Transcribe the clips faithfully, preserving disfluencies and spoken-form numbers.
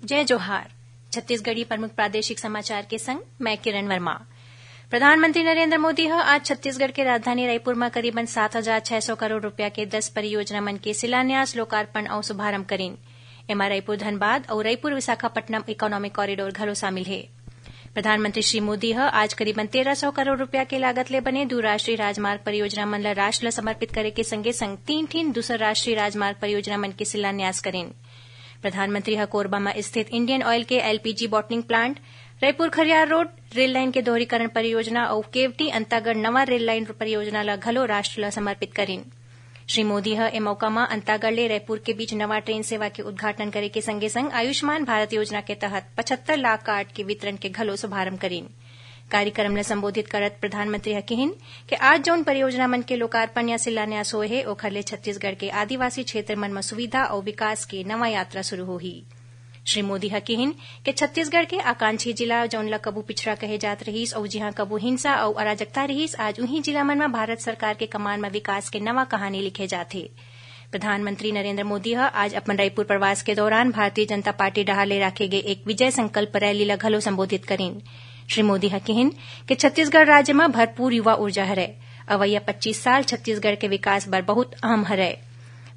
जय जोहार। छत्तीसगढ़ी प्रमुख प्रादेशिक समाचार के संग मैं किरण वर्मा। प्रधानमंत्री नरेंद्र मोदी ह आज छत्तीसगढ़ के राजधानी रायपुर म करीबन सात हजार छह सौ करोड़ रुपया के दस परियोजना मन के शिलान्यास, लोकार्पण अउ शुभारंभ करिन। एमा रायपुर धनबाद अउ रायपुर विशाखापट्टनम इकोनॉमिक कॉरिडोर घलो शामिल हे। प्रधानमंत्री श्री मोदी ह आज करीबन तेरह सौ करोड़ रुपया के लागत ले बने दू राष्ट्रीय राजमार्ग परियोजना मन ल राष्ट्र ल समर्पित करे के संगे संग तीन ठिन दूसर राष्ट्रीय राजमार्ग परियोजना मन के शिलान्यास करिन। प्रधानमंत्री ह कोरबा म स्थित इंडियन ऑयल के LPG bottling plant, Raipur Khariar road rail line के दोहरीकरण परियोजना अउ केवटी अंतागढ़ नवा रेल लाइन परियोजना ल घलो राष्ट्र ल समर्पित करिन। श्री मोदी ह ए मौका म अंतागढ़ ले रायपुर के बीच नवा ट्रेन सेवा के उद्घाटन करे के संगे संग आयुष्मान भारत योजना के तहत पचहत्तर लाख कार्ड के वितरण के घलो शुभारंभ करिन। कार्यक्रम ल संबोधित करत प्रधानमंत्री ह किहिन कि आज जौन परियोजना मन के लोकार्पण या शिलान्यास होए हे, ओखर ले छत्तीसगढ़ के आदिवासी क्षेत्र मन म सुविधा अउ विकास के नवा यात्रा शुरू होही। श्री मोदी ह किहिन कि छत्तीसगढ़ के आकांक्षी जिला, जौन ल कभू पिछड़ा कहे जात रहिस अउ जिहां कभू हिंसा अउ अराजकता रहिस, आज उही जिला मन म भारत सरकार के कमान म विकास के नवा कहानी लिखे जात हे। प्रधानमंत्री नरेंद्र मोदी ह आज अपन रायपुर प्रवास के दौरान भारतीय जनता पार्टी डहार ले राखे गे एक विजय संकल्प रैली ल घलो संबोधित करिन। श्री मोदी ह किहिन कि छत्तीसगढ़ राज्य म भरपूर युवा ऊर्जा हरय। अवइया पच्चीस साल छत्तीसगढ़ के विकास बर बहुत अहम हरय।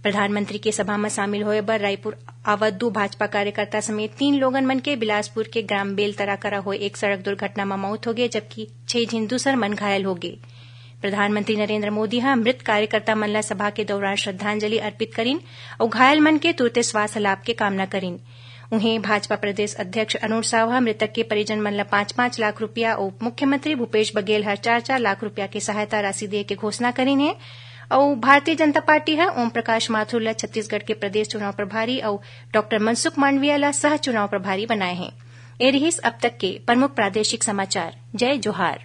प्रधानमंत्री के सभा म शामिल होए बर रायपुर आवत दू भाजपा कार्यकर्ता समेत तीन लोगन मन के बिलासपुर के ग्राम बेलतरा करा होए एक सड़क दुर्घटना म मौत होगे, जबकि छह झिन दूसर मन घायल होगे। प्रधानमंत्री नरेंद्र मोदी ह मृत कार्यकर्ता मन ल सभा के दौरान श्रद्धांजलि अर्पित करिन अउ घायल मन के तुरते स्वास्थ्य लाभ के कामना करिन। उहें, भाजपा प्रदेश अध्यक्ष अरुण साव ह मृतक के परिजन मन ल पाँच पाँच लाख रुपया अउ मुख्यमंत्री भूपेश बघेल ह चार चार लाख रुपया के सहायता राशि दिए के घोषणा करिन हे। अउ भारतीय जनता पार्टी ह ओम प्रकाश माथुर ल छत्तीसगढ़ के प्रदेश चुनाव प्रभारी अउ डॉक्टर मनसुख मांडविया ल सह चुनाव प्रभारी बनाए हे। ए रिहिस अब तक के प्रमुख प्रादेशिक समाचार। जय जोहार।